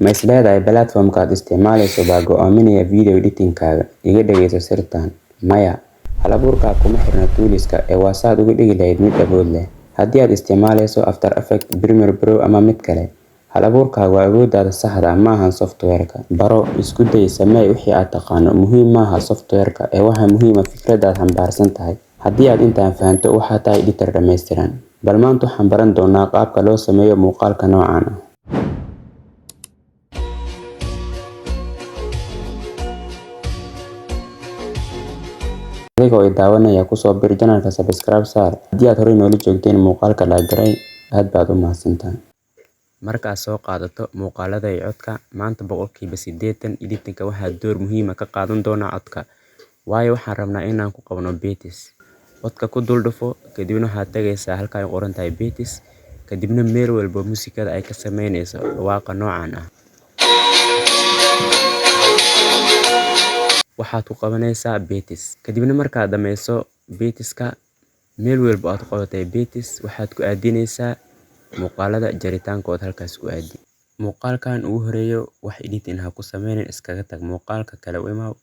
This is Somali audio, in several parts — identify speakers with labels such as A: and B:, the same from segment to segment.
A: Ma is leedahay platform-ka aad isticmaalayso baa go'aaminaya video editing-kaaga? Iga dhageyso sirtan. Maya, hal-abuurkaaga kuma xirna tools-ka ee waa saad uga dhigi lahayd mid awood leh. Haddii aad isticmaalayso After Effects, Premiere Pro ama mid kale, hal-abuurkaagu waa awooddaada saxda ah, ma ahan software-ka. Baro, isku day, samee wixii aad taqaano. Muhiim maaha software-ka ee waxaa muhiim ah fikradda aad xambaarsan tahay. Haddii aad intaan fahanto, waxaad tahay editor dhammaystiran. Bal maanta waxaan baran doonaa qaabka loo sameeyo muuqaalka noocan ah. Adigoo i daawanaya ku soo bir channelka subscribe saar. Haddii aad horey noola joogteen muuqaalka like garay, aad baad u mahadsantahay. Marka aad soo qaadato muuqaalada iyo codka, maanta 80% editing-ka waxaa door muhiim ah ka qaadan doona codka. Waayo waxaan rabnaa inaan ku qabno beats. Codka ku dul dhufo, kadibna waxaad tagaysaa halka ay qoran tahay beats, kadibna meel walbo muusikada ay ka sameynayso dhawaaqa noocan ah. Waxaad ku qabanaysaa beats. Kadibna markaad dhammayso beats-ka, meel walbo aad ku qabatay beats, waxaad ku aadinaysaa muuqaalada jaritaankooda halkaas ku aadi. Muuqaalkan ugu horeeyo wax editing ha ku sameynin, iskaga tag. Muuqaalka kale u imaaw,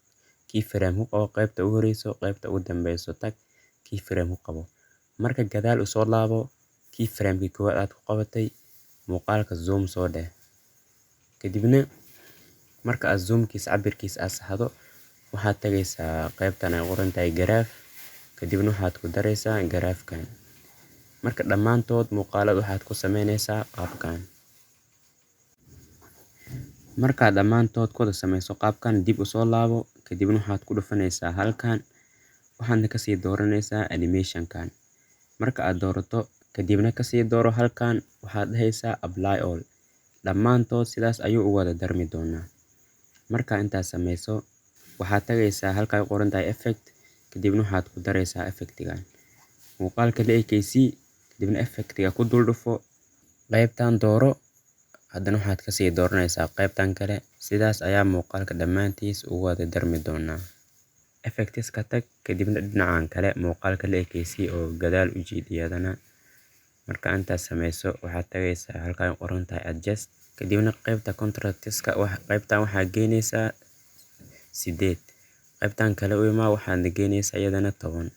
A: keyframe ku qabo qaybta ugu horeyso, qaybta ugu dambeyso tag, keyframe ku qabo. Marka gadaal u soo laabo, keyframe-kii koowaad aad ku qabatay, muuqaalka zoom soo dheh. Kadibna marka aad zoom-kiisa cabirkiisa aad saxdo, waxaad tagaysaa qaybtan ay qoran tahay graph, kadibna waxaad ku daraysaa graph-kan. Marka dhammaantood muuqaalada waxaad ku sameynaysaa qaabkan. Markaad dhammaantood ku wada sameyso qaabkan, dib u soo laabo, kadibna waxaad ku dhufanaysaa halkan, waxaadna kasii dooranaysaa animation-kan. Marka aad doorato, kadibna kasii dooro halkan, waxaad dhahaysaa apply all. Dhammaantood sidaas ayuu u wada darmi doonaa. Marka intaad sameyso, waxaad tagaysaa halka ay qoran tahay effect, kadibna waxaad ku daraysaa effect-igan. Muuqaalka la ekeysii, kadibna effect-iga ku dul dhufo, qaybtan dooro, haddana waxaad kasii dooranaysaa qaybtan kale. Sidaas ayaa muuqaalka dhammaantiis ugu wada darmi doonaa. Effects-ka tag, kadibna dhinacan kale muuqaalka la ekeysii oo gadaal u jiid iyadana. Marka intaad sameyso, waxaad tagaysaa halka ay qoran tahay adjust, kadibna qaybta contrast-ka qaybtan waxaad geynaysaa 8. Qaybtan kale u imaa, waxaadna geynaysaa iyadana 10.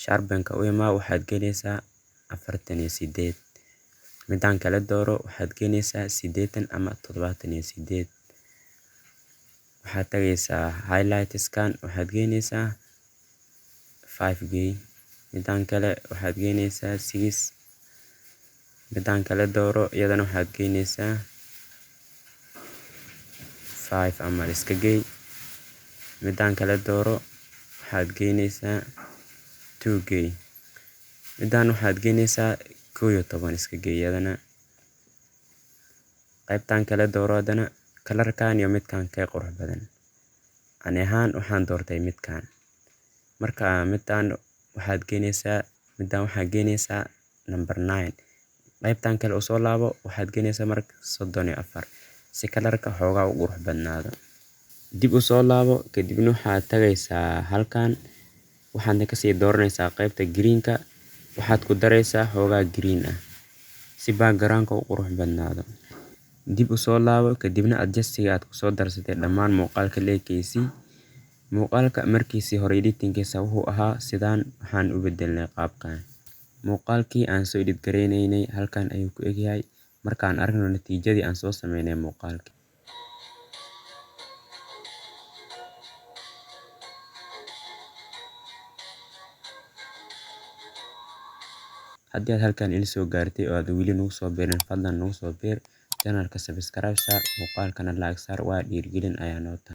A: Sharpen-ka u imaa, waxaad geynaysaa 48. Midaan kale dooro, waxaad geynaysaa 80 ama 78. Waxaad tagaysaa highlights-kan, waxaad geynaysaa 5 gey. Midaan kale waxaad geynaysaa 6. Midaan kale dooro, iyadana waxaad geynaysaa 5 ama iska gey. Midaan kale dooro, waxaad geynaysaa 2 gey. Midaan waxaad geynaysaa 11 iska gey iyadana. Qaybtan kale dooro haddana, color-kan iyo midkan kee qurux badan. Ani ahaan waxaan doortay midkan. Marka midaan waxaad geynaysaa, midaan waxaad geynaysaa number 9. Qaybtan kale u soo laabo, waxaad geynaysaa marka 34 si color-ka xoogaa u qurux badnaado. Dib u soo laabo, kadibna waxaad tagaysaa halkan, waxaadna kasii dooranaysaa qaybta green-ka, waxaad ku daraysaa xoogaa green ah si background-ka u qurux badnaado. Dib u soo laabo, kadibna adjust-iga aad ku soo darsatay dhammaan muuqaalka la ekeysii. Muuqaalka markiisii hore editing-kiisa wuxuu ahaa sidaan, waxaan u bedelnay qaabkan. Muuqaalkii aan soo edit gareynaynay halkan ayuu ku egyahay. Markaan aragno natiijadii aan soo sameynay muuqaalka. Haddii aad halkan ila soo gaartay oo aad weli nagu soo biirin, fadlan nagu soo biir channelka subscribe saar, muuqaalkana like saar, waa dhiirigelin ayaa noo tahay.